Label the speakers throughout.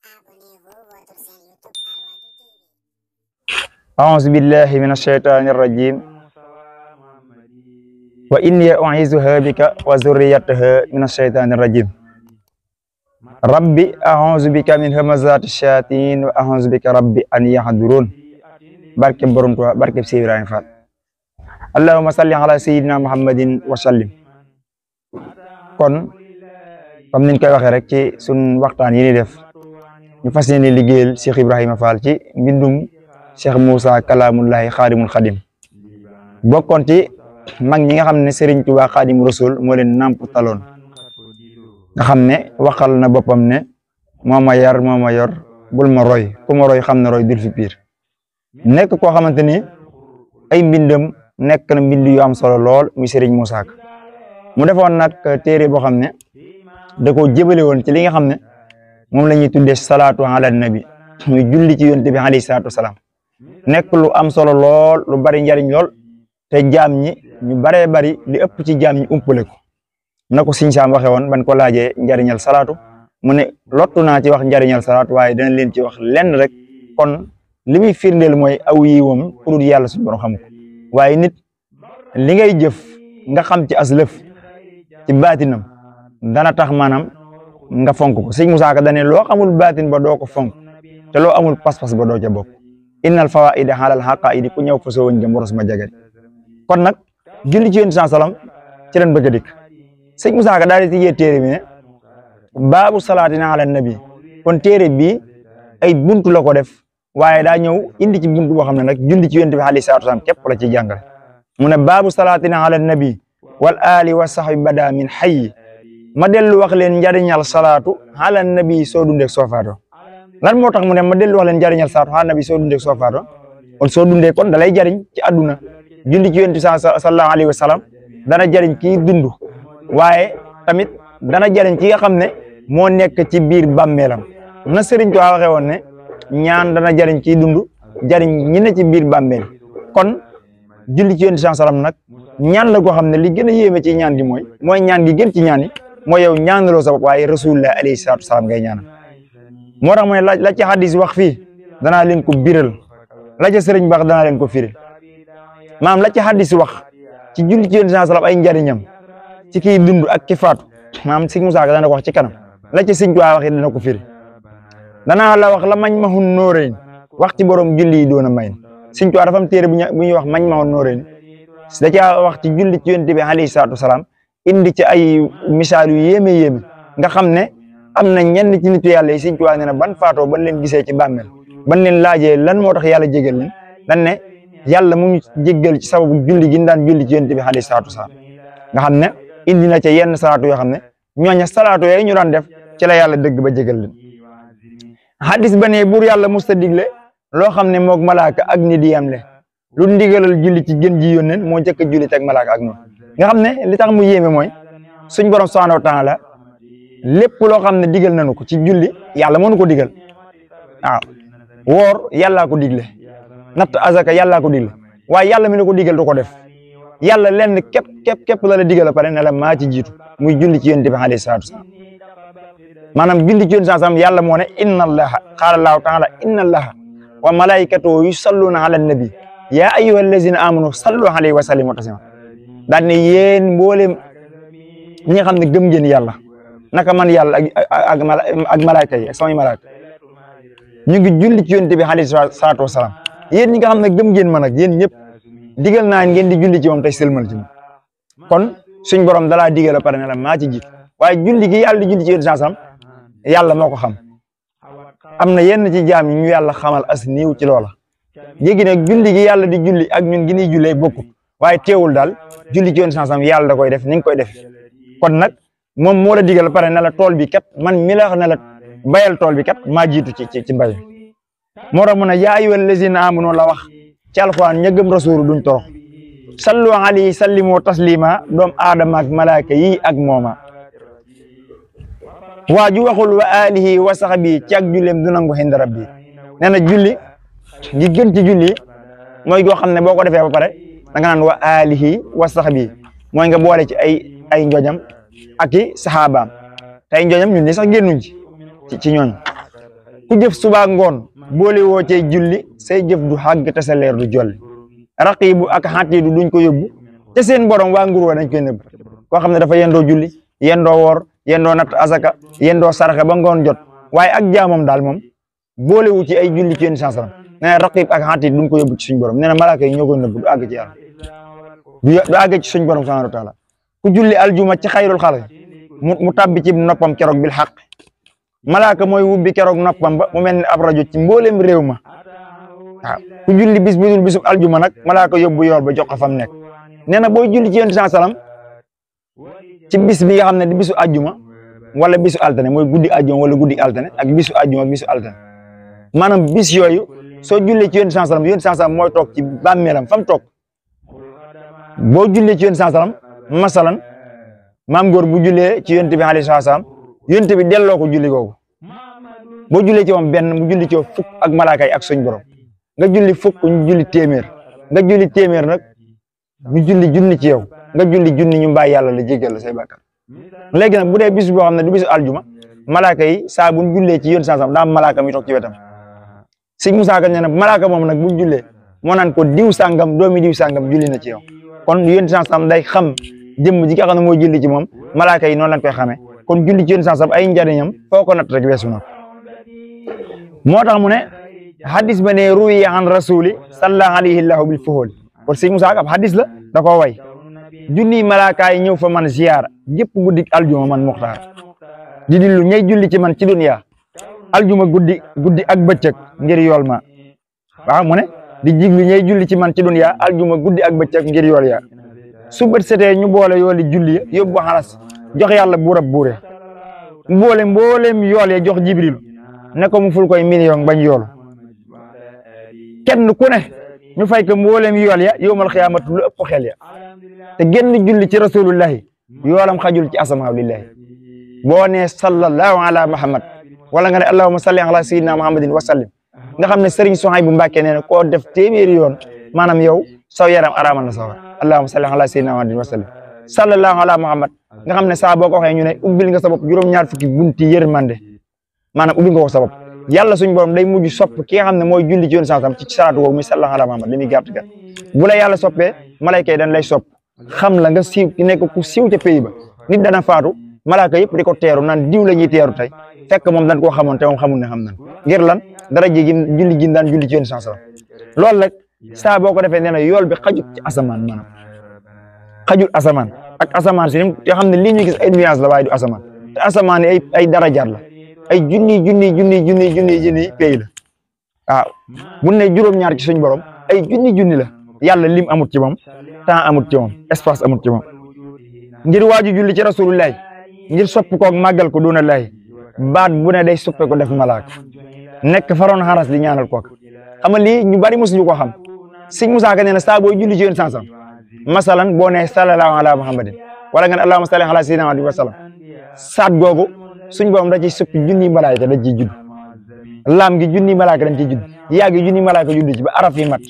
Speaker 1: Abonnez-vous votre chaîne YouTube Arwadou TV.
Speaker 2: أعوذ بالله من الشيطان الرجيم وإني أعيذها بك وذريتها من الشيطان الرجيم ربي أعوذ بك من همزات الشياطين وأعوذ بك ربي أن يحضرون barke Borom Tuubaa barke Sëñ Ibrahima Fall allahumma salli ala sayyidina muhammadin wa sallim. Kon comme niñ koy waxee rek ci sun waxtaan yi ni def ñu fas yéene liggéeyal Cheikh Ibrahima Fall ci mbindum Cheikh Moussa Kalamullahi Xaadimul Xadim bokkoon ci mag ñi nga xam ne Serigne Touba Xaadimu Rasul moo leen namputaloon nga xam ne waxal na boppam ne moo ma yar moo ma yor bul ma roy ku ma roy xam ne roy dul fi piir nekk koo xamante ni ay mbindam nekk na mbind yu am solo lool muy Serigne Moussa Ka mu defoon nag téere boo xam ne da koo jëbale woon ci li nga xam ne moom la ñuy tuddee salaatu ala nabi muy julli ci yonent bi alayhi salaatu wasalaam nekk lu am solo lool lu bari njariñ lool te jaam ñi ñu baree bari li ëpp ci jaam ñi umpale ko na ko Sëñ Saam waxe woon ban ko laajee njariñal salaatu mu ne lottu naa ci wax njariñal salaatu waaye dana leen ci wax lenn rek kon li muy firndeel mooy aw yiwam ku dul yàlla suñu borom xam ko waaye nit li ngay jëf nga xam ci as lëf ci baatinam dana tax maanaam nga fonk ko Sëñ Moussa Ka dane loo xamul baatin ba doo ko fonk te loo amul pas-pas ba doo ca bokk innal fawaida xaalal xaqaidi ku ñëw fa soo wëñ nga moros ma jagari kon nag julli ci yonent sallam ci leen bëgg a dikk Sëñ Moussa Ka daal di tijjee téere bi ne baabu salaatina ala nabi kon téere bi ay buntu la ko def waaye daa ñëw indi ci buntu boo xam ne nag julli ci yonent bi alayhi salaatu wasalaam képp la ci jàngale mu ne baabu salaatina ala nabi wal ali wa sahbi bada min hayyi ma dellu wax leen njariñal salaatu ala nabi soo dundee soo faatoo lan moo tax mu ne ma dellu wax leen njariñal salaatu ala nabi soo dundee soo faatoo kon soo dundee kon dalay jariñ ci àdduna julli ci yonent sallallahu alayhi wa sallam dana jariñ kii dund waaye tamit dana jariñ ki nga xam ne moo nekk ci biir bàmmeelam na Sëriñ Tuubaa waxee woon ne ñaan dana jariñ kii dund jariñ ñi ne ci biir bàmmeel kon julli ci yonent sallallahu alayhi wa sallam nag ñaan la koo xam ne li gën a yéeme ci ñaan gi mooy ñaan gi gën ci ñaan yi mooy yow ñaanaloo sa bopp waaye rasulullah alayhi salaatu wasalaam ngay ñaanal moo tax mu ne la ci hadis wax fii danaa leen ko biral la ca sëriñ baax danaa leen ko firil maam la ci hadis wax ci julli ci yonent sallam ay njariñam ci kii dund ak ki faatu maam Sëñ Moussa Ka dana ko wax ci kanam la ca Sëñ Tuubaa wax it dana ko firi danaa la wax la mañ ma hun nóoréen wax ci borom julli yi doon a may Sëñ Tuubaa dafa am téere bu ñuy wax mañ ma hun nóoréen da caa wax ci julli ci yonent bi alayhi salaatu wasalaam indi ci ay misaal yu yéeme yéeme nga xam ne am na ñenn ci nitu yàlla yi Sëñ Tuubaa nee na ban faatoo ban leen gisee ci bàmmeel ban leen laajee lan moo tax yàlla jégal leen dan ne yàlla mu ngi jéggal ci sababu julli gi daan julli ci yonent bi alayhi salaatu wasalaam nga xam ne indi na ca yenn salaatu yoo xam ne ñooña salaatu yooyu ñu daan def ci la yàlla dëgg ba jégal leen hadis ba ne buur yàlla musta digle loo xam ne moog malaaka ak nit di yam le lu ndigalal julli ci gën ji yónneen moo njëkk a julli teg malaaka ak noonu nga xam ne li tax mu yéeme mooy suñ borom subhanahu wa taala lépp loo xam ne digal nañu ko ci julli yàlla mënu ko digal waaw woor yàllaa ko digle natt azaka yàllaa ko digle waaye yàlla mi ne ko digal du ko def yàlla lenn képp la digal a pare ne la maa ci jiitu muy julli ci yonent bi alayhi salaatu wasalaam maanaam julli ci yonent sallam yàlla moo ne inna allaha qaala allahu taala inna allaha wa malaikatahu yusalluna ala nabi yaa ayyuha allazina amanu sallu alayhi wa sallimu taslima daal ne yéen mboolem ñi nga xam ne gëm ngeen yàlla naka man yàlla ak malaaka yi ak samay malaaka ñu ngi julli ci yonent bi alayhi salaatu wasalaam yéen ñi nga xam ne gëm ngeen ma nag yéen ñëpp digal naa ngeen di julli ci moom tey sëlmal ci moom kon suñ borom dalaa digal a pare ne la maa ci jiitu waaye julli gi yàlla di julli ci yonent sallam yàlla moo ko xam am na yenn ci jaam yi ñu yàlla xamal as niiw ci loola léegi nag julli gi yàlla di julli ak ñun gi ñuy jullee bokkut waaye teewul daal julli ci yonent sallam yàlla da koy def ni nga koy def kon nag moom moo la digal pare ne la tool bi kat man mi la wax ne la bayal tool bi kat maa jiitu ci mbay moo tax mu ne yaa ayyuhal lazina amanu la wax ci alxuraan ña gëm rasuulu duñ torox sallu alayhi sallimu taslima doom aadama ak malaaka yi ak mooma waa ju waxul wa alihi wa sahbi ci ak julleem du nangu hinda rabbi nee na julli gi gën ci julli mooy goo xam ne boo ko defee ba pare da nga naan wa alihi wa sahbi mooy nga boole ci ay njojam ak i saxaabaam te ay njojam ñun ñi sax génnuñ ci ñooñ ku jëf suba ngoon boole woo cee julli say jëf du xàgg te sa leer du jolli raqibu ak xatiidu duñ ko yóbbu te seen borom waa nguur wa dañ koy nëbb koo xam ne dafa yendoo julli yendoo woor yendoo natt asaka yendoo saraxe ba ngoon jot waaye ak jaamam daal moom boolewu ci ay julli ci yenn sansaram nee na raqib ak xatiid duñ ko yóbbu ci suñ borom nee na malaaka yi ñoo koy nëbb du àgg ci yàlla du àgg ci suñ borom subhanahu wa taala ku julli aljuma ci xayrul xalq mu tabbi ci noppam keroog bil xaq malaaka mooy wubbi keroog noppam ba mu mel ni ab rajo ci mboolem réew ma waaw ku julli bis bu dul bisub aljuma nag malaaka yóbbu yool ba jox ko fam nekk nee na booy julli ci yonent sallam ci bis bi nga xam ne di bisu aljuma wala bisu altine mooy guddi aljuma wala guddi altine ak bisu aljuma ak bisu altine maanaam bis yooyu soo jullee ci yonent sallam mooy toog ci bàmmeelam fam toog boo jullee ci yonent sallam masalan maam góor bu jullee ci yonent bi alayhi salaam yonent bi delloo ko julli googu boo jullee ci moom benn mu julli ci fukk ak malaaka yi ak suñ borom nga julli fukk ñu julli téeméer nga julli téeméer nag ñu julli junni ci yow nga julli junni ñu mbaay yàlla la jéggal la say bàkkaar léegi nag bu dee bis boo xam ne du bisu aljuma malaaka yi saa buñ jullee ci yonent sallam daa am malaaka mi toog ci wetam sëñ Musaa Ka nee na malaaka moom nag buñ jullee moo naan ko diw sàngam doomi diw sàngam julli na ci yow kon yonent sallam day xam jëmm ji nga xam ne moo julli ci moom malaaka yi noonu lañ koy xamee kon julli ci yonent sallam ay njariñam foo ko natt rek weesu na moo tax mu ne hadis ba ne ruwiya an rasuli sallallahu alayhi llahu bil fuhul kon sëñ Musaa Ka ab hadis la da koo way junniy malaaka yi ñëw fa man ziyaara gépp guddi aljuma man muxtaar di dillu ñay julli ci man ci dunya aljuma guddi ak bëccëg ngir yool ma waaw mu ne di jiglu ñay julli ci man ci dunya aljuma guddi ak bëccëg ngir yool ya su bët setee ñu boole yooli julli yóbbu xalas jox yàlla buurab buure mboolem yool ya jox jibril ne ko mu ful koy million bañ yoolu kenn ku ne ñu fay ko mboolem yool ya yowmal xiyaamatu lu ëpp xel ya te genn julli ci rasulullahi yoolam xajul ci asamaaw lillahi boo ne sallallahu ala muhammad wala nga ne allahumma salli ala sayyidina muhammadin wa sallim nga xam ne sëriñ Suhaybu Mbàkke nee na koo def téeméeri yoon maanaam yow saw yaram araamal na sawar allahumma salli ala sayyidina muhammadin wa sallim sallallahu ala muhammad nga xam ne saa boo ko waxee ñu ne ubbil nga sa bopp juróom-ñaar fukki bunti yërmande maanaam ubbil nga ko sa bopp yàlla suñ borom day mujj sopp ki nga xam ne mooy julli ci yoon sansam ci salaatu woowu muy sallallahu ala muhammad li muy gàtt gàtt bu la yàlla soppee malayka yi dañ lay sopp xam la nga siiw nekk ku siiw ca pays ba nit dana faatu malaaka yëpp di ko teeru naan diw la ñuy teeru tey fekk moom dañ koo xamoon te moom xamul ne xam nan ngir lan dara ji julli gi daan julli ci yoon sansam loolu rek saa boo ko defee nee na yool bi xajut ci asamaan maanaam xajul asamaan ak asamaan si yoo xam ne lii ñu gis ay nuage la waaye du asamaan te asamaan yi ay darajaat la ay junni pays la waaw bu ne juróom-ñaar ci suñ borom ay junni la yàlla lim amut ci moom temps amut ci moom espace amut ci moom ngir waaju julli ci rasulullah ngir soppi koog màggal ko doona lay baat bu ne day soppe ko def malaaka nekk faroon xaras di ñaanal kook xam nga lii ñu bari mosuñu ko xam sëñ Musaa Ka nee na saa booy julli ci yoon sansam masalan boo ne sallallahu ala muhammadin wala nga ne allahumma salli ala sayyidina muhammadin wa sallam saat googu suñ borom da ciy soppi junniy malaaka da ciy judd laam gi junniy malaaka dañ ciy judd yaa gi junniy malaaka judd ci ba araf yi mat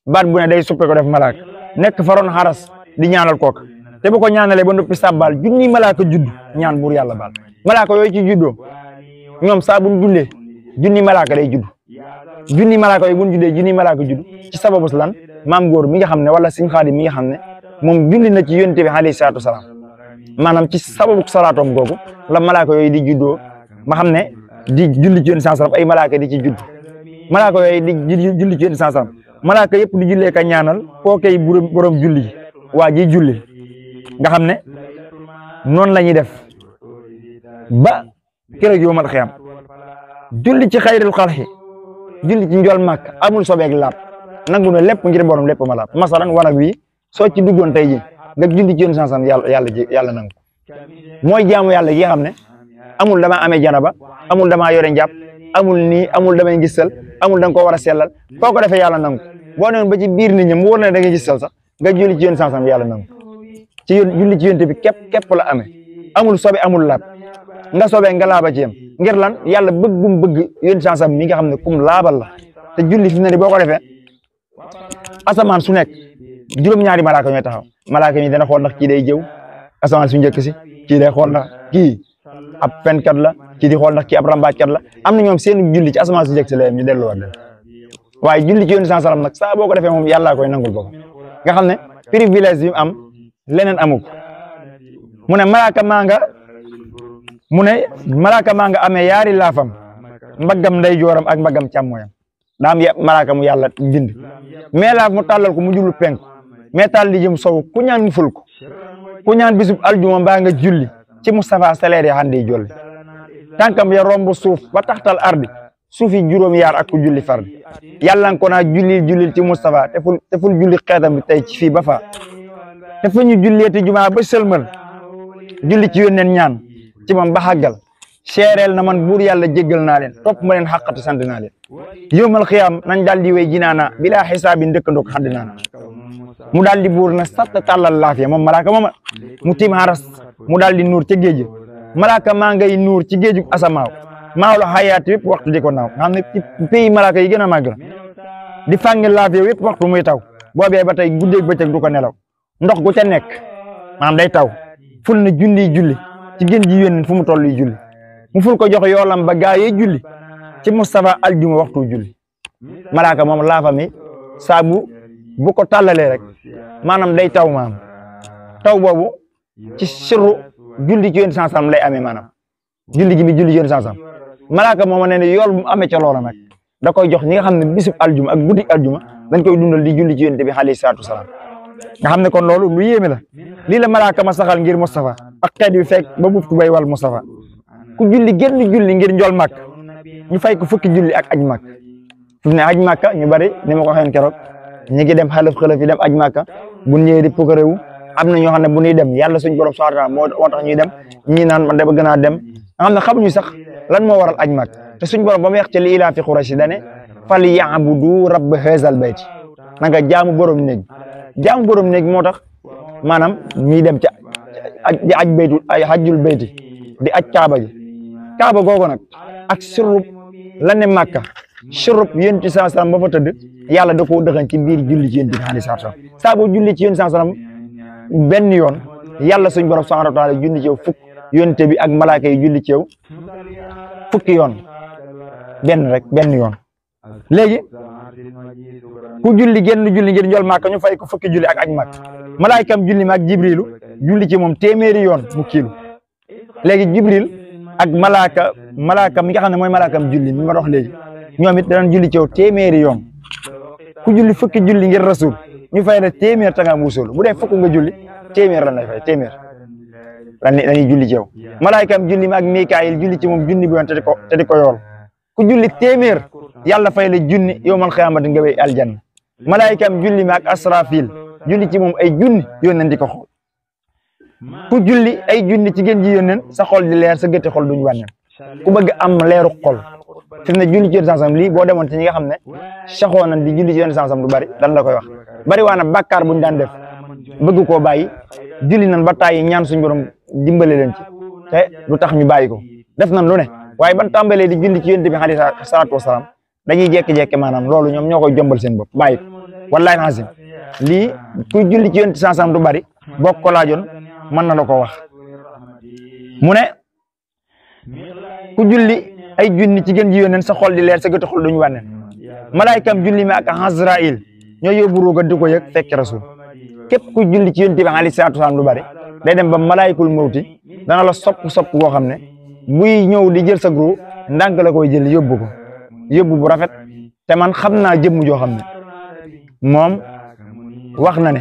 Speaker 2: baat bu ne day soppe ko def malaaka nekk faroon xaras di ñaanal kook te bu ko ñaanalee ba noppi sàbbaal junniy malaaka judd ñaan buur yàlla baal malaaka yooyu ci juddoo ñoom saa buñ jullee junniy malaaka day judd junniy malaaka yooyu buñ juddee junniy malaaka judd ci sababu lan maam góor mi nga xam ne wala Sëñ Xaadim mi nga xam ne moom julli na ci yonent bi alayhi salaatu wasalaam maanaam ci sababu salaatoom googu la malaaka yooyu di juddoo ma xam ne di julli ci yonent sallam ay malaaka di ci judd malaaka yooyu di julli ci yonent sallam malaaka yëpp di jullee ka ñaanal koo koy borom julli ji waa ji julli nga xam ne noonu la ñuy def ba keroog yawmal xiyaam julli ci xayril xalqi julli ci njool màkk amul sobeeg laab nangu na lépp ngir borom lépp ma laab masalan wanag wi soo ci duggoon tey ji nga julli ci yonent sallam yàlla nangu mooy jaamu yàlla gi nga xam ne amul dama amee janaba amul dama yore njàpp amul nii amul damay gisal amul da nga ko war a sellal foo ko defee yàlla nangu boo newoon ba ci biir nit ñi mu wóor na da nga gisal sax nga julli ci yonent sallam yàlla nangu ci julli ci yonent bi képp la amee amul sobe amul laab nga sobee nga laaba ci yem ngir lan yàlla bëggum bëgg yonent sallam mi nga xam ne kum laabal la te julli fi ne boo ko defee asamaan su nekk juróom-ñaari malaaka ñooy taxaw malaaka ñi dana xool ndax kii day jëw asamaan su njëkk si kii day xool ndax kii ab fenkat la kii di xool ndax kii ab rambaajkat la am na ñoom seen julli ci asamaan su njëkk si la yem ñu delluwaat leen waaye julli ci yonent sallam nag saa boo ko defee moom yàllaa koy nangul ko nga xam ne privilège bi am leneen amu ko mu ne malaaka maa nga amee yaari laafam mbaggam nday jooram ak mbaggam càmmooyam daa am malaaka mu yàlla bind mais laaf mu tàllal ko mu jublu penku mais tàll di jëm sow ku ñaan mu ful ko ku ñaan bisub aljuma mbaa nga julli ci Moustapha salaire ya xande jolli tànkam ya romb suuf ba taxtal ardi suufi juróom yaar ak ku julli fardi yàlla ko naa jullil ci Moustapha te ful julli xeetam bi tey ci fii ba fa te fu ñu julleeti jumaa ba sëlmal julli ci yónneen ñaan ci moom ba xàggal seereel na man buur yàlla jéggal naa leen topp ma leen xàqati sant naa leen yowmal xiyaam nañ daal di wéy jinaana bilaa xisaabi ndëkkandoo ko xadd naana mu daal di buur na satt tàllal laafiya moom malaaka mooma mu tiim xaras mu daal di nuur ca géej malaaka maa ngay nuur ci géejug asamaaw maaw la xayaati wépp waxtu di ko naaw nga xam ne ci pays malaaka yi gën a màgg la di fàngi laafiya wépp waxtu muy taw boobee ba tey guddeeg bëccëg du ko nelaw ndox gu ca nekk maanaam day taw ful na julli ci gën ji yónneen fu mu toll yi julli mu ful ko jox yoolam ba gaa yee julli ci Moustapha aljuma waxtu julli malaaka moom laafa mi saabu bu ko tàllalee rek maanaam day taw maanaam taw boobu ci sirru julli ci yónneen sansam lay amee maanaam julli gi mi julli ci yónneen sansam malaaka moom nee ne yool bu amee ca loola nag da koy jox ñi nga xam ne bisub aljuma ak guddi aljuma dañ koy dundal di julli ci yónneen bi alayhi salaatu wasalaam nga xam ne kon loolu lu yéeme la lii la malaaka ma saxal ngir Moustapha ak xeet wi fekk ba buftu bay wal Moustapha ku julli génn julli ngir njool màkk ñu fay ko fukki julli ak aj màkk fi mu ne aj màkka ñu bari ni ma ko waxeen keroog ñi ngi dem xalaf yi dem aj màkka bu ñëwee di pukarewu am na ñoo xam ne bu ñuy dem yàlla suñ borom subhanahu wa ta'ala moo tax ñuy dem ñii naan man de bëgg naa dem nga xam ne xamuñu sax lan moo waral aj màkk te suñ borom ba mu wax ci li ilaa fi Quraysh dane fal ya'budu rabb haazal bayti na nga jaamu borom néeg moo tax maanaam ñuy dem ca di aj baytu ay hajjul bayti di aj kaaba googu nag ak surub la ne Màkka surub yonent bi sallallahu alayhi wasallam ba fa tëdd yàlla da koo dëxañ ci biir julli ci yonent bi alayhi wasallam saa boo julli ci yonent bi sallallahu alayhi wasallam benn yoon yàlla suñ borom subhanahu wa ta'ala julli ci yow fukk yonent bi ak malaaka yi julli ci yow fukki yoon benn yoon léegi ku julli génn julli ngir njool Màkka ñu fay ko fukki julli ak aj Màkka malaayikam julli ma ak jibrilu julli ci moom téeméeri yoon mu kiilu léegi jibril ak malaaka mi nga xam ne mooy malaakam julli mi ma wax léegi ñoom it danañ julli ci yow téeméeri yoon ku julli fukki julli ngir rasul ñu fay la téeméer ta nga musul bu dee fukk nga julli téeméer lan lay fay téeméer dañuy julli ci yow malaakam julli ma ak Mikaayil julli ci moom junni bu yoon te di ko yool ku julli téeméer yàlla fay la junni yawmal xiyaamati nga wéy aljanna malaakam julli ma ak Asrafil julli ci moom ay junni yónneen di ko xool ku julli ay junni ci gën ji yónneen sa xol di leer sa gëtti xol duñu wànneen ku bëgg am leeru xol fi mu ne julli ci yónneen sansam lii boo demoon ci ñi nga xam ne saxoo nañ di julli ci yónneen sansam lu bari dan la koy wax bari waa na bàkkaar buñ daan def bëgg koo bàyyi julli nañ ba tàyyi ñaan suñu borom dimbale leen ci te lu tax ñu bàyyi ko def nañ lu ne waaye ban tàmbalee di julli ci yónneen bi alayhi salaatu wasalaam dañuy jekki-jekki maanaam loolu ñoom ñoo koy jombal seen bopp bàyyi ko wallahi nazim lii kuy julli ci yónneen sansam du bari bokk ko laajoon mën na la ko wax mu ne ku julli ay junni ci gën ji yónneen sa xol di leer sa gëti xol duñu wànneen malaayikam julli mi ak Azraïl ñoo yóbbu ruuga di ko yëg fekk rasul képp ku julli ci yónnent bi alayhi salaatu wasalaam lu bari day dem ba malaayikul mawti dana la sopp boo xam ne buy ñëw di jël sa gru ndànk la koy jël yóbbu bu rafet te man xam naa jëmm joo xam ne moom wax na ne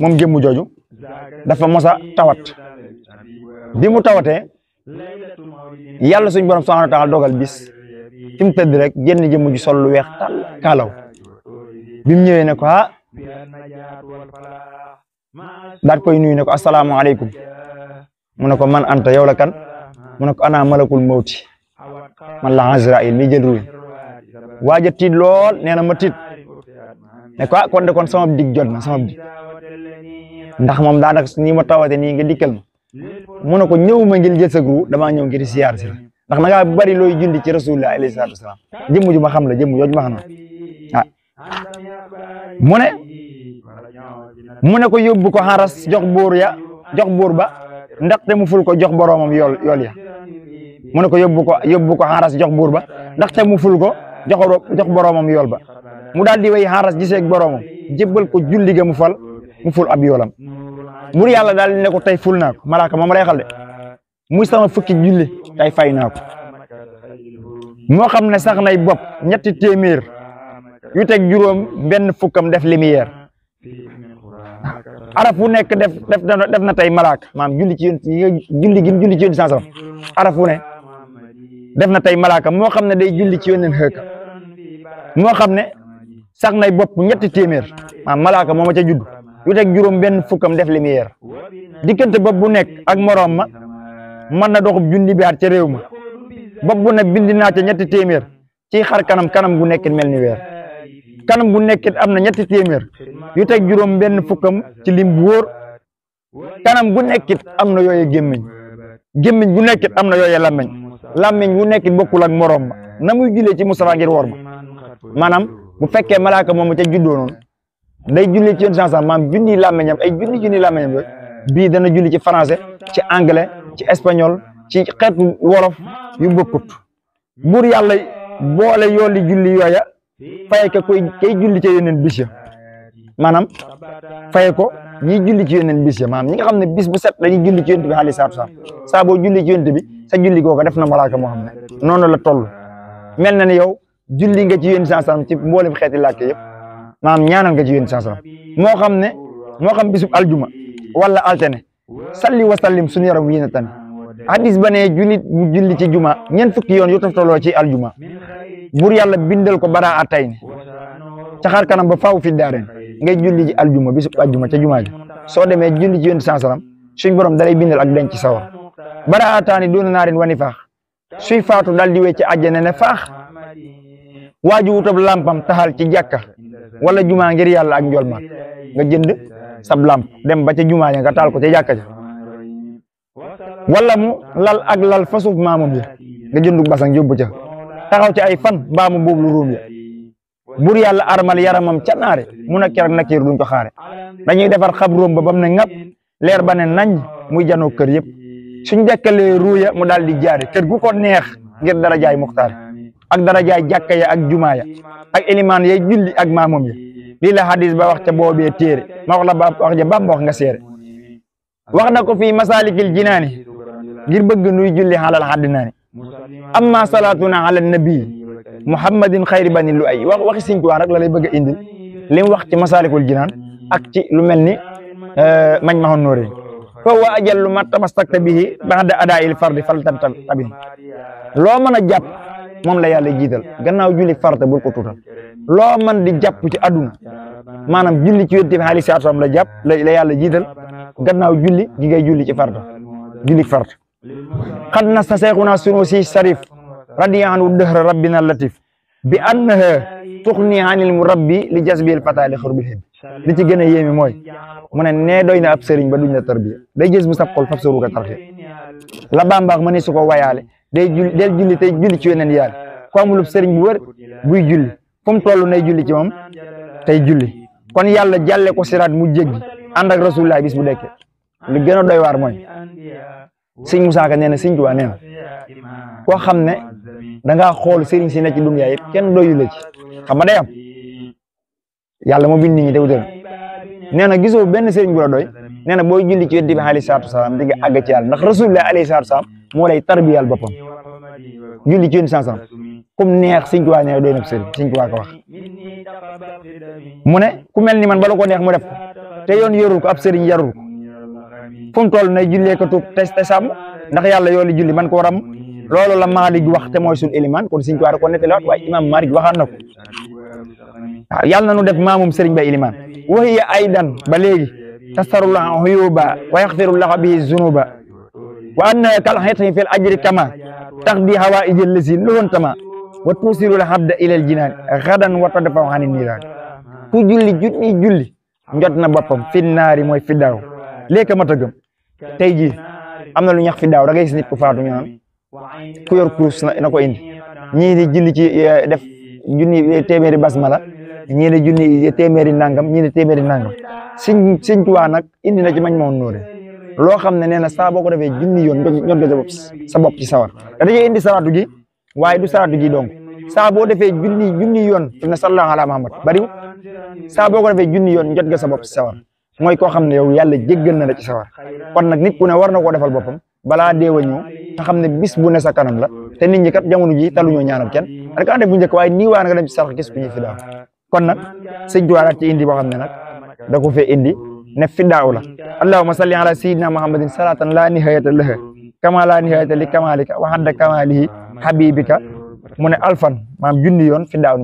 Speaker 2: moom jëmm jooju dafa mosa tawat bi mu tawatee yàlla suñ borom subhanahu wa ta'ala dogal bis fi mu tëdd rek génn jëmm ji sol lu weex tàll kaalaw bi mu ñëwee ne ko daat koy nuyu ne ko asalaamaaleykum mu ne ko man anta yow la kan mu ne ko ana malakul mawti man la Azraïl mi jël ruuy waaja tiit lool nee na ma tiit ne ko kon de kon sama dig jot na sama dig ndax moom daanaka nii ma tawate nii nga dikkal ma mu ne ko ñëw ma ngir jël sa gru damaa ñëw ngir siyaar si la ndax na ngaa bari looy julli ci rasulullah alayhi salaatu wasalaam jëmm ju ma xam la jëmm jooju ma xam na mu ne ko yóbbu ko xaras jox buur ba ndaxte mu ful ko jox boroomam yool ya mu ne ko yóbbu ko xaaras jox buur ba ndaxte mu ful ko jox boroomam yool ba mu daal di way xaaras gisee ak boroomam jébbal ko julli ga mu ful ab yoolam buur yàlla daal di ne ko tey ful naa ko malaaka moom lay xal de muy sama fukki julli tey fay naa ko moo xam ne sax nay bopp ñetti téeméer yu teg juróom benn fukkam def lumière araf wu nekk def na tey malaaka maam julli ci julli gi julli ci yónni sansam araf wu ne def na tey malaaka moo xam ne day julli ci yónneen xëkk moo xam ne sax nay bopp ñetti téeméer maam malaaka moo ma ca judd yu teg juróom benn fukkam def lumière diggante bopp bu nekk ak moroom ma mën na doxub junni bi at ca réew ma bopp bu ne bind naa ca ñetti téeméer ci xar kanam gu nekkit mel ni weer kanam gu nekkit am na ñetti téeméer yu teg juróom benn fukkam ci lim bu wóor kanam gu nekkit am na yooye gémmiñ gu nekkit am na yooye làmmiñ gu nekkit bokkul ak moroom ma na muy jullee ci Mustafa ngir wor ma maanaam bu fekkee malaaka moomu ca juddoo noonu day julli ci yoon sansa maam junni làmmiñam ay junni làmmiñam yooyu bii dana julli ci français ci anglais ci espagnol ci xeetu wolof yu bokkut buur yàlla boole yooli julli yooya faye ko kay julli ci yeneen bis ya maanaam faye ko ñiy julli ci yeneen bis ya maanaam ñi nga xam ne bis bu set dañuy julli ci yonent bi alayhi salaatu salaam saa boo julli ci yonent bi sa julli googu def na malaaka moo xam ne noonu la toll mel na ne yow julli nga ci yonent sallam ci mboolem xeeti làkk yëpp maanaam ñaanal nga ci yonent sallam moo xam bisub aljuma wala altene salli wa sallim suñu yaram wii na tane hadis ba ne jullit bu julli ci juma ñeent fukki yoon yu toftaloo ci aljuma bur yàlla bindal ko bara atay ne ca xar kanam ba faaw fi daareen ngay julli ci aljuma bisub aljuma ca juma ji soo demee julli ci yonent sallam suñ borom dalay bindal ak denc sawar bara ataani doona naarin wani faax suy faatu dal di wee ci àjjana ne faax waaju wutab lampam taxal ci jàkka wala juma ngir yàlla ak njool maat nga jënd sab lamp dem ba ca juma ja nga taal ko ca jàkka ja wala mu lal fa suuf maamam ya nga jëndu basang yóbbu ca taxaw ci ay fan mbaamu boobu lu ruum ya bur yàlla armal yaramam ca naare mu na keroog nakiir duñ ko xaare dañuy defar xabroom ba bam ne ŋap leer ba ne nañ muy janoo kër yëpp suñ dekkalee ruuya mu daal di jaare kër gu ko neex ngir dara jaay muxtaar ak dara jaay jàkka ya ak jumaa ya ak elimaan yay julli ak maamam ya lii la hadis ba wax ca boobee téere ma wax la ba wax ja Bamba wax nga seere wax na ko fii masalikil jinaani ngir bëgg nuy julli xalal xaddinaani amma salatuna ala nabi muhammadin xayri bani lu ay waxi Sëñ Tuubaa rek la lay bëgg a indil li mu wax ci masalikul jinaan ak ci lu mel ni mañ maxoon nóoré fa wa ajallu ma tamastakta bihi ba'da adaa'il fardi faltan tabi loo mën a jàpp moom la yàlla jiital gannaaw julli farata bul ko tuutal loo mën di jàpp ci àdduna maanaam julli ci yonent bi alayhi salaatu wa salaam la jàpp la yàlla jiital gannaaw julli gi ngay julli ci farata julli farata xad na sa seexuna Sunusi Sarif radiya anhu dëhra rabbina latif bi annaha tuxni anil murabbi li jasbil fata li xurbil hib li ci gën a yéeme mooy mu ne nee doy na ab sëriñ ba duñ la tarbiya day gis mu sab xol fab saruka tarxiya la bambaax ma ne su ko wayaale del julli tey julli ci weneen yàlla ko amulub sëriñ bu wër buy julli fu mu toll nay julli ci moom tey julli kon yàlla jàlle ko siraat mu jéggi ànd ak rasulullah bis bu dekke li gën a doy waar mooy sëñ Musaa Ka nee na Sëñ Tuubaa nee na koo xam ne dangaa xool sëriñ si ne ci dunya yëpp kenn doyu la ci xam nga day am yàlla moo bind nit ñi te wutal nee na gisoo benn sëriñ bu la doy nee na booy julli ci yonent bi alayhi salaatu wasalaam di nga àgg ci yàlla ndax rasulullah alayhi salaatu wasalaam moo lay tarbiyal boppam julli ci yonent sallam kum neex Sëñ Tuubaa nee na doy na sëriñ Sëñ Tuubaa ko wax mu ne ku mel ni man bala ko neex mu def ko te yoon yorul ko ab sëriñ yarul ko fu mu toll nay jullee ko tuub te sàmm ndax yàlla yooli julli man ko ram loolu la Maalik wax te mooy suñu élimaan kon Sëñ Tuubaa da ko nettaliwaat waaye imaam Maalik waxaan na ko waaw yàlla na nu def maamum sëriñ ba élimaan wahiya aydan ba léegi tasarullah huyuba wa yaxfirullah bihi zunuba wa anna kal xeeti fil ajri kama tax di hawa ijël lasi loon tama wa tuusirul habda ilal jinaan xadan wa tadfaw xani niiraan ku julli julli njot na boppam fi naari mooy fi daaw léegi ma tëggam tey jii am na lu ñax fi daaw da ngay gis nit ku faatu ñu naan ku yor kurus na ko indi ñii di julli ci def junni téeméeri basmala ñii di junni téeméeri nangam ñii di téeméeri nangam Sëñ Tuubaa nag indi na ci mañ moon nóore loo xam ne nee na saa boo ko defee junni yoon ñot nga sa bopp ci sawar da dañuy indi salaatu gi waaye du salaatu gi donc saa boo defee junni yoon fi na sallallahu ala Muhammad bariwul saa boo ko defee junni yoon jot nga sa bopp ci sawar mooy koo xam ne yow yàlla jéggal na la ci sawar kon nag nit ku ne war na koo defal boppam balaa deewa ñëw nga xam ne bis bu ne sa kanam la te nit ñi kat jamono ji taluñoo ñaanal kenn rek a def bu njëkk waaye nii waa nga dem ci sarax gis ku ñuy fidaaw kon nag sëñ Tuubaa ci indi boo xam ne nag da ko fee indi ne fidaaw la allahumma salli ala sayyidina muhammadin salatan la nihayata laha kama la nihayata li kamalika wa hadda kamalihi habibika mu ne alfan maam junni yoon fidaaw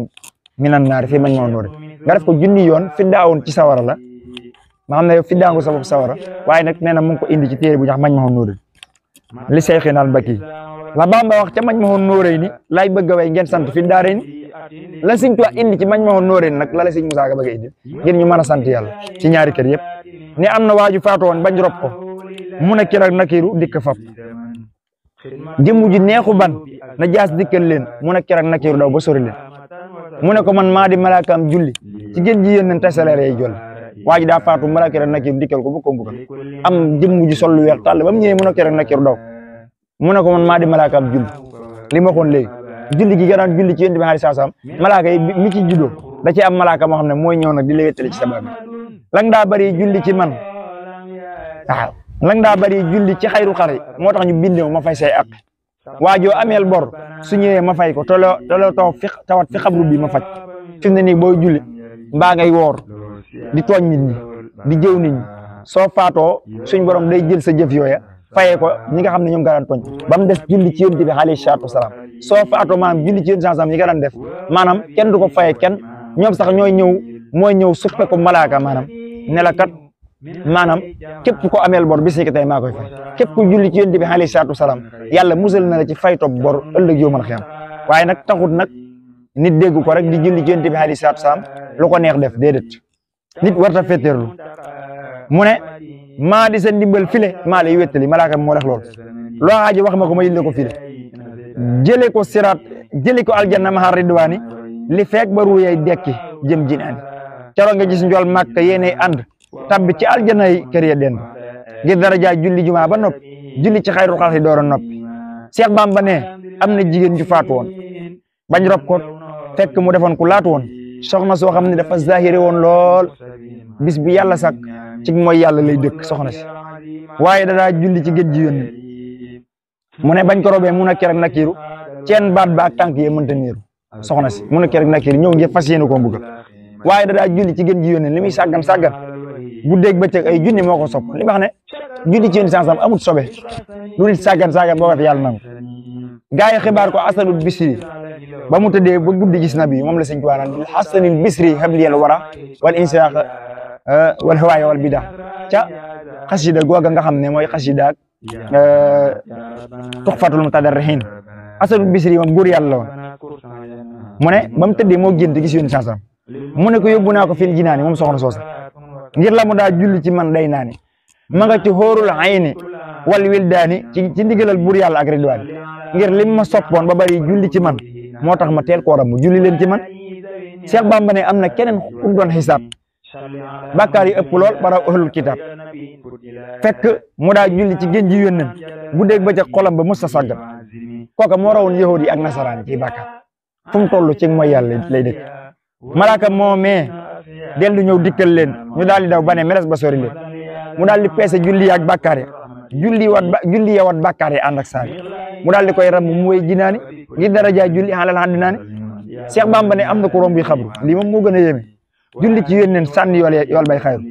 Speaker 2: minan naar fii mañ moo noori nga def ko junni yoon fidaawoon ci sawara la ma xam ne yow fidaaw nga sa bopp sawara waaye nag nee na mu ngi ko indi ci téere bu ñax mañ moo noori li Seyxina al Baki la Bamba wax ca mañ ma xoon nóoree ni laay bëgg a way ngeen sant fi daaree ni la Sëñ Tuubaa indi ci mañ ma xoon nóoree ni nag la Sëñ Musaa Ka bëgg a indi ngir ñu mën a sant yàlla ci ñaari kër yëpp ni am na waaju faatu woon bañ rob ko mu ne kër ak nakiru dikk fab jëmm ji neexu ban na jaas dikkal leen mu ne kër ak nakiru daw ba sori leen mu ne ko man maa di malaakaam julli ci gën ji yéen nañ tasaleere yi jolli waaju daa faatu malaaka kër ak nakiru dikkal ko bu ko mbugal am jëmm ji sol lu weex tàll ba mu ñëwee mu ne kër ak nakiru daw mu ne ko man maa di malaakaam julli li ma waxoon léegi julli gi nga daan julli ci yonent bi alayhi salaam malaaka yi mi ci juddoo da ci am malaaka moo xam ne mooy ñëw nag di la wéttali ci sabab lang daa bari julli ci man waaw lang daa bari julli ci xayru xare moo tax ñu bindee ma fay say ak waajoo ameel bor su ñëwee ma fay ko toloo tawat fi xabru bi ma faj fi mu ne nii booy julli mbaa ngay woor di tooñ nit ñi di jëw nit ñi soo faatoo suñ borom day jël sa jëf yooya fayee ko ñi nga xam ne ñoom nga daan tooñ ba mu des julli ci yonent bi alayhi salaatu wasalaam soo faatoo maanaam julli ci yonent salaam yi nga daan def maanaam kenn du ko fayee kenn ñoom sax mooy ñëw suppe ko malaaka maanaam ne la kat maanaam képp ko ameel bor bis ni ki tey maa koy fay képp ku julli ci yonent bi alayhi salaatu wasalaam yàlla musal na la ci fay topp bor ëllëg yoo mën a xiyam waaye nag taxut nag nit dégg ko rek di julli ci yonent bi alayhi salaatu wasalaam lu ko neex def déedéet nit warta féeteerlu mu ne maa di sa ndimbal file maa lay wéttali malaaka moo def loolu loo aajo wax ma ko ma yëlle ko file jële ko siraat jële ko aljanna mahar ridwaani li fekk ba ruuyay dekki jëm jinaani keroog nga gis njool màkk yéenay ànd tabbi ci aljanna yi kër ya dend ngir daraja julli jumaa ba noppi julli ci xayru xalqi door a noppi Seex Bamba ne am na jigéen ju faatu woon bañ rob ko fekk mu defoon ku laatu woon soxna soo xam ne dafa zahiri woon lool bis bi yàlla sàkk ci mooy yàlla lay dëkk soxna si waaye da daa julli ci géej gi yónni mu ne bañ ko robee mun a kerek nakiiru ceen baat ba ak tànk yee mënta niiru soxna si mun a kerek nakiiru ñëw ngir fas yéene koo mbugal waaye da daa julli ci géej gi yónni li muy sàggan bu dégg bëccëg ay junni moo ko sopp li ma xam ne julli ci yónni sansam amut sobe lu nit sàggan boo ko fi yàlla nangu gaa yi xibaar ko asanul bisri ba mu tëddee ba guddi gis nabi moom la sëñ Tuubaa naan hasanil bisri habliyal wara wal insiraq wal hawaaya wal bida ca xasida googa nga xam ne mooy xasida tuxfatul mutadarrihin asanul bisri moom góor yàlla la woon mu ne ba mu tëddee moo gént gis yónni sansam mu ne ko yóbbu naa ko fil jinaani moom soxna soosa ngir la mu daa julli ci man day naani ma nga ci xóorul ayni wal wildaani ci ndigalal buur yàlla ak ridwaani ngir lim ma soppoon ba bari julli ci man moo tax ma teel koo ram mu julli leen ci man Seex Bamba ne am na keneen ku doon xisaab bàkkaar yi ëpp lool bara ahlul kitaab fekk mu daa julli ci géej gi yónneen bu dégg ba ca xolam ba musta sàggat kooka moo rawoon yahudi ak nasaraan ci bàkkaar fu mu toll ci mooy yàlla lay dëkk malaaka moo mee dellu ñëw dikkal leen ñu daal di daw ba ne meres ba sori leen mu daal di peese julli ak bàkkaar yi julli ya wat bàkkaar yi ànd ak saari mu daal di koy ram mu way jinaani ngir daraja julli xalal xandi naani Seex Bamba ne am na ko romb yi xabru lii moom moo gën a yéeme julli ci yónneen sànni yool bay xayru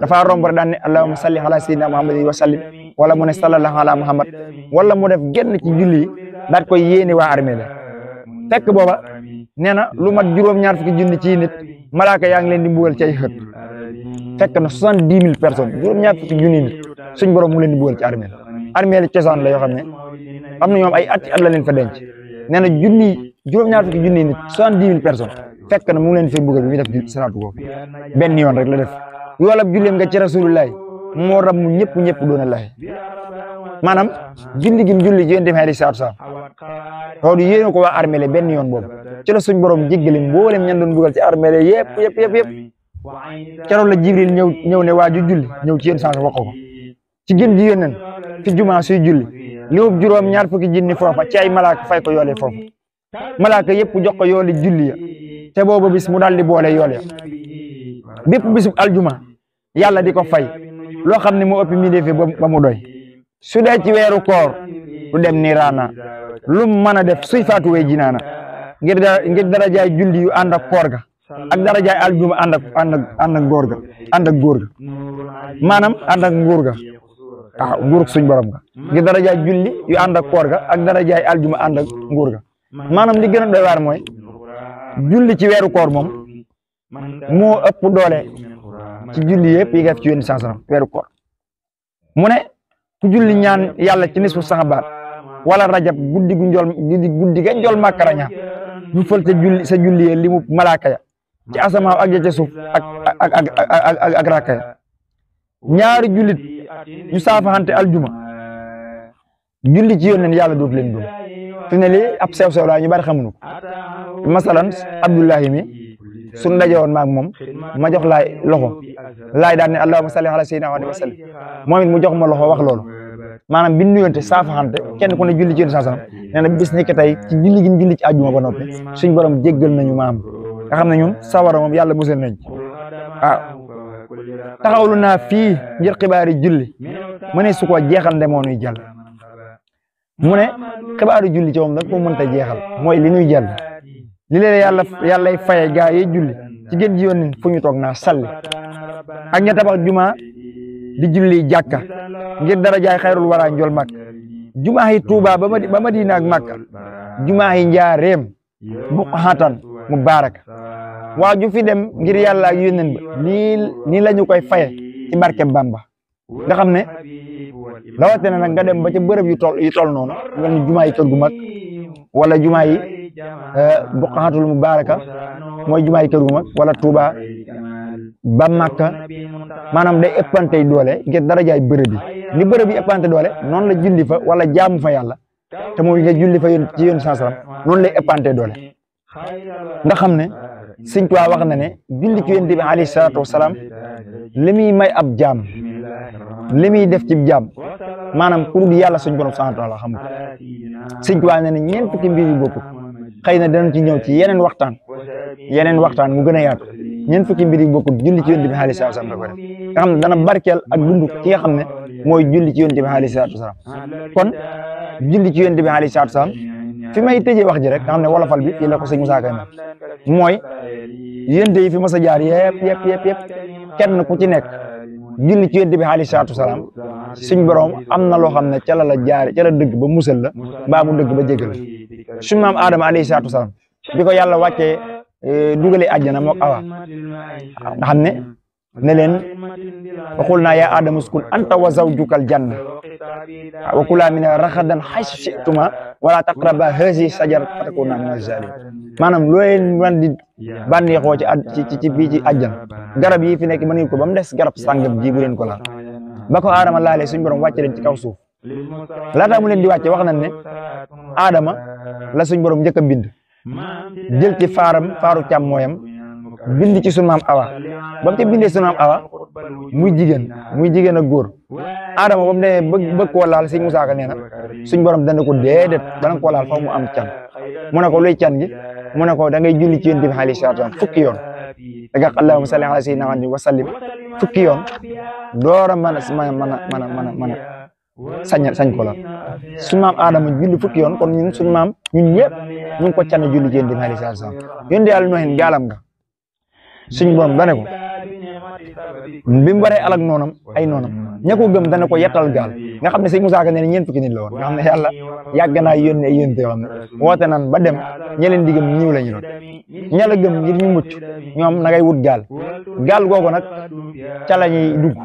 Speaker 2: dafa romb rek daan ne allahumma salli ala sayyidina muhammadin wa sallim wala mu ne sallallahu ala muhammad wala mu def genn ci julli yi daat koy yéene waa armée la fekk booba nee na lu mat juróom-ñaar fukki junni ci nit malaaka yaa ngi leen di mbugal ci ay xët fekk na 70,000 personnes juróom-ñaar fukki junni nit suñ borom mu leen di mbugal ci armée la cosaan la yoo xam ne am na ñoom ay at la leen fa denc nee na juróom-ñaar fukki junni nit 70,000 personnes fekk na mu leen fi mbugal bi muy def salaatu ko benn yoon rek la def yoolab julleem nga ci rasulullahi moo ram mu ñëpp doon a laay maanaam julli gi julli ci yonent bi alayhi salaatu salaam loolu yéene ko waa armée la benn yoon boobu ci la suñ borom jéggali mboolem ñan doon mbugal ci armée la yëpp keroog la Jibril ñëw ne waa ju julli ñëw ci yéen sans wax ko ci gën ji yónneen fi jumaa suy julli li mu juróom ñaar fukki jinni foofa ci ay malaaka fay ko yoole foofu malaaka yëpp jox ko yooli julli ya te boobu bis mu daal di boole yool ya bépp bisub aljuma yàlla di ko fay loo xam ne moo ëpp mi defi ba mu doy su dee ci weeru koor du dem ni raana lu mën a def suy faatu wee jinaana ngir darajaay julli yu ànd ak koor ga ak darajaay aljuma ànd ak góor ga maanaam ànd ak nguur ga waaw nguurug suñ borom ga ngir darajaay julli yu ànd ak koor ga ak darajaay aljuma ànd ak nguur ga maanaam li gën a doy waar mooy julli ci weeru koor moom moo ëpp doole ci julli yëpp yi nga def ci yónni sansaram weeru koor mu ne ku julli ñaan yàlla ci nisfu saxabaat wala rajab guddi ga njol màkkaraña ñu fël sa julli yee li mu malaaka ya ci asamaaw ak ja ca suuf ak rakka ya ñaari jullit ñu saafaxante aljuma julli ci yónneen yàlla dootu leen dum fi ne lii ab sew laa ñu bari xamuñu ko masalan Abdullahi mi suñ ndaje woon maag moom ma jox laay loxo laay daan ne allahumma salli ala sayyidina wa sallam moom it mu jox ma loxo wax loolu maanaam bi nuyonte saafaxante kenn ku ne julli ci yónneen sansaram nee na bis ni ki tey ci julli gi ñu julli ci àjjuma ba noppi suñ borom jéggal nañu maam nga xam ne ñun sawara moom yàlla musal nañ waaw taxawlu naa fii ngir xibaari julli mu ne su ko jeexal ndemoo nuy jàll mu ne xibaari julli ci moom da ko mënta jeexal mooy li nuy jàll li leen yàllay faye gaa yi julli ci gën ji yónneen fu ñu toog naa salli ak ña tabax juma di julli jàkka ngir darajaay xayrul wara njol màkk jumaa yi Tuuba ba Madina ak Makka jumaa yi njaareem buqatan mubaraka waa ju fi dem ngir yàlla ak yónneen ba nii la ñu koy faye ci barke Bamba nga xam ne rawatina nag nga dem ba ca bërëb yu toll noonu nga ni jumaa yi kër gu mag wala jumaa yi buqatul mubaraka mooy jumaa yi kër gu mag wala Tuuba ba Makka maanaam day ëppantey doole ngir darajaay bërëb yi ni bërëb yi ëppante doole noonu la julli fa wala jaamu fa yàlla te mooy nga julli fa ci yónni sansaram noonu lay ëppante doole nga xam ne Sëñ Tuubaa wax na ne julli ci Yonent bi alayhi salaatu wasalaam li muy may ab jaam li muy def ci jaam maanaam ku dul yàlla suñ borom subhaanahu wa taala xam nga Sëñ Tuubaa ne ñeent fukki mbir yu bokkut xëy na danañ ci ñëw ci yeneen waxtaan mu gën a yaatu ñeent fukki mbir yu bokkut julli ci Yonent bi alayhi salaatu wasalaam da ko def nga xam ne dana barkeel ak dundu ki nga xam ne mooy julli ci Yonent bi alayhi salaatu wasalaam kon julli ci Yonent bi alayhi salaatu wasalaam fi may tëjee wax ji rek nga xam ne wolofal bi fii la ko sëñ Moussa Ka mooy yénte yi fi mas a jaar yëpp kenn ku ci nekk julli ci Yonent bi alayhi salaatu wasalaam suñ borom am na loo xam ne ca la jaare ca la dëgg ba musal la mbaa mu dëgg ba jégal la suñ maam Adama alayhi salaatu wasalaam bi ko yàlla wàccee dugalee àjjana mook Awa nga xam ne leen wa qulnaa yaa Aadama uskun anta wa zawjukal janna wa kulaa minhaa ragadan haysu shi'tumaa wa laa taqrabaa haazihis shajarata fatakuunaa mina z-zaalimiin maanaam loo leen mën di bànneexoo ci bii ci àjjana garab yi fi nekk mën ngeen ko ba mu des garab sàngam ji bu leen ko laal ba ko Adama laalee suñu borom wàcce leen ci kaw suuf laataa mu leen di wàcce wax nañ ne Adama la suñu borom njëkk a bind jël ci faaru càmmooyam bind ci sunu maam Awa ba mu ci bindee sunu maam Awa muy jigéen ak góor Adama ba mu demee bëgg koo laal sëñ Moussa Ka nee na suñ borom dana ko déedéet dana koo laal faw mu am can mu ne ko luy can gi mu ne ko da ngay julli ci Yonent bi alayhi salaatu wa salaam fukki yoon da nga allahumma salli ala sayyidina Muhammad wa sallim fukki yoon door a mën a sañ ko laal suñu maam Adama julli fukki yoon kon ñun suñu maam ñun ñëpp ñu ngi ko can julli ci Yonent bi alayhi salaatu wa salaam Yonent Yàlla Noohin gaalam nga suñ borom dane ko bi mu waree alak noonam ay noonam ña ko gëm dane ko yettal gaal nga xam ne sëñ Moussa Ka nee na ñeent fukki nit la woon nga xam ne yàlla yàgg naa yónni ay yónte yoo xam ne woote nan ba dem ña leen di gëm ñiw la ñu doon ña la gëm ngir ñu mucc ñoom na ngay wut gaal googu nag ca la ñuy dugg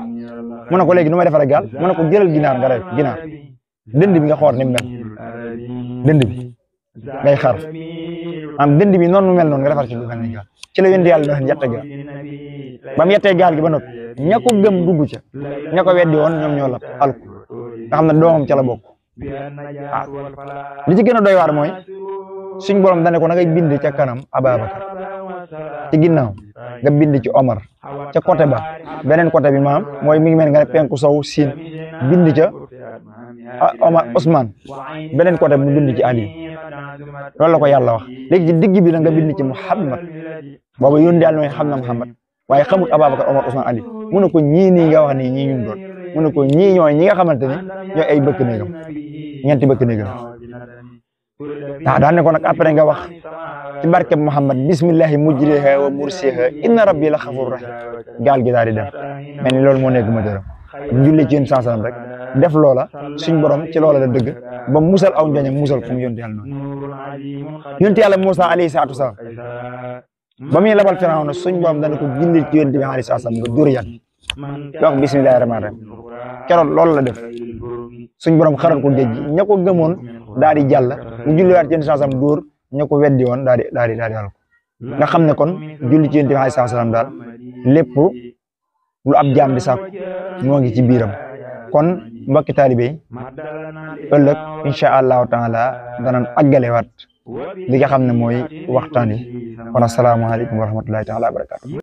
Speaker 2: mu ne ko léegi nu may defaree gaal mu ne ko jëlal ginaar nga rey ginaar dënd bi nga xool ni mu mel dënd bi ngay xar am dënd bi noonu mu mel noonu nga defar ci lu mel ni gaal ci la Yonent Yàlla Noohin yette gaal ba mu yettee gaal gi ba noppi ña ko gëm dugg ca ña ko weddi woon ñoom ñoo la alku nga xam ne doomam ca la bokk waaw li ci gën a doy waar mooy suñ borom dane ko na ngay bind ca kanam Ababacar ci ginnaaw nga bind ci Omar ca côté ba beneen côté bi maam mooy mi ngi mel nga ne penku sow siin bind ca Omar Ousmane beneen côté mu bind ci Ali loolu la ko yàlla wax léegi ci digg bi na nga bind ci Muhammad boobu yónni yàlla mooy xam na Muhammad waaye xamut Ababacar Omar Ousmane Ali mu ne ko ñii nii nga wax nii ñii ñu doon mu ne ko ñii ñooy ñi nga xamante ni ñooy ay bëkk néegam ñeenti bëkk néegam daan ne ko nag après nga wax ci barkeb Muhammad bismillahi mujriha wa mursiha inna rabbi la xafur rahim gaal gi daal di dem mel ni loolu moo nekk ma dërëm julli ci yéen sansalam rek def loola suñ borom ci loola la dëgg ba musal aw njoñam musal ko mu yonti yàlla noonu yonti yàlla Muusaa alayhi salaatu wasalaam ba muy labal Firawna suñ borom dana ko julli ci yonti bi alayhi salaatu wasalaam nga dóor yan wax bismillahi rahmaani rahim keroon loolu la def suñ borom xaral ko géej gi ña ko gëmoon daal di jàll mu julliwaat ci yonti sansam dóor ña ko weddi woon daal di yàlla ko nga xam ne kon julli ci yonti bi alayhi salaatu wasalaam daal lépp lu ab jaam di sàkku moo ngi ci biiram kon mbokki taalibe yi ëllëg incha allahu taala danañ àggalewaat li nga xam ne mooy waxtaan yi kon asalaamaaleykum wa rahmatullahi taala wa barakatu